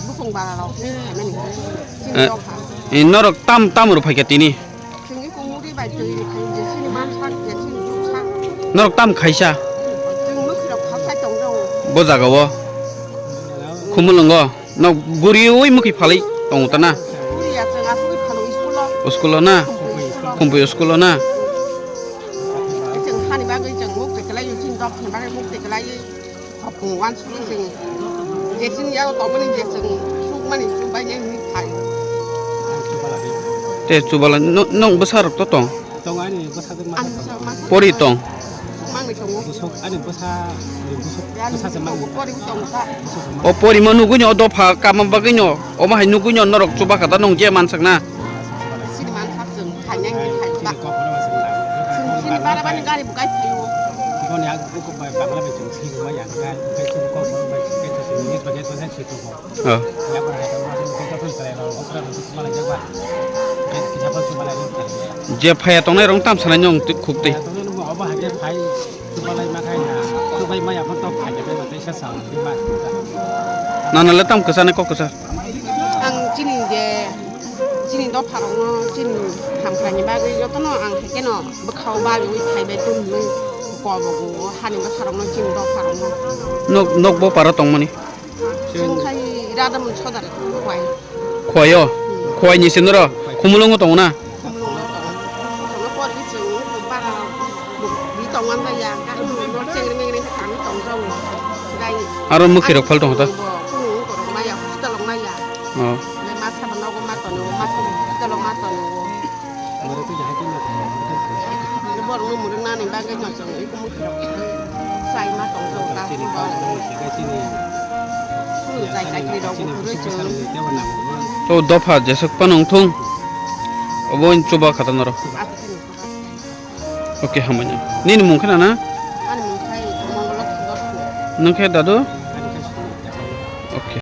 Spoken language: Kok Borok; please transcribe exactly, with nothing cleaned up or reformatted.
Bukung bara rok ni khaimani. Chini Eh, dok ha. Eh, norok tam tam ro phaikha tini. Chini kung muri bai twi, je chini man sak, je chini juk sak. Norok tam khaisa. Chini mukhi rok phal khai tong rok. Bo jaga o. Khumulungo. No guri ui mukhi phalai tong ta na. Guri ya chang asugui phalo school o. School o na. Khumpui school o na. Chang hani bagui chang muk te kelai, chini dok hani bagui muk te kelai. Hapung wan suri sing. Jesing ya to mani jesing suk mani suk bai yang ni phai. Te chubala no, nong bwsa rok to tong. Tong ani bwsa de ma. Ani bwsa ma. Pori tong. Mang ni tongo. Busuk ani bwsa ni busuk. Ya ni bwsa se mang. Pori tong ta. O pori ma nugui no dopha kama bagui no. O ma hai nugui no norok chuba kata nong je man sak na. Sini man sak jeng khai yang ni khai ba. Sini bara bani gari bukai thayo. Boni ag buku bai bangla bai jeng sini ma yang kai. Kai sini kok bai kai sini ni bai kai sini sini kok. Oh. Je phaya tongnai rong tam sanai nyong twi khuk twi. Nana le tam kwchani kok kwchar. Ang chini je chini dopharokno chini hamkraini bagwi jotono ang haikeno bwkhao babiwi phaibai tongmani kobogo hani bwsarokno chini dopharokno. Nok nok bo para tongmani. Chwng khai rada mun sodar khwai. Khwaio? Khwai ni sinoro khumulungo tongo na? Khumulungo tongo. Khumulungo pori chwng bara bi tongo anda ya. Chengri mengri kami tong jong. Dai. Aro mukhi rok phal tongo ta? Khumulungo korok maya, hospital rok maya. Oh. Masa banogo ma tono, masa hospital rok ma tono. Borokno murungnani bagwi no chwng iko mukhirok sai ma tong tong ta. Chini kok no sikai chini. Chini chai chai rok chini buphuru busu chwng. Busu tebo nango. To dopha jeswk phano wngthung. Obo wng chuba kha ta norok. Abo chini chuba. Okay, hambai. Nini mung khna na? Ani mung khai Mongolok Sudor. Nung khe dadu?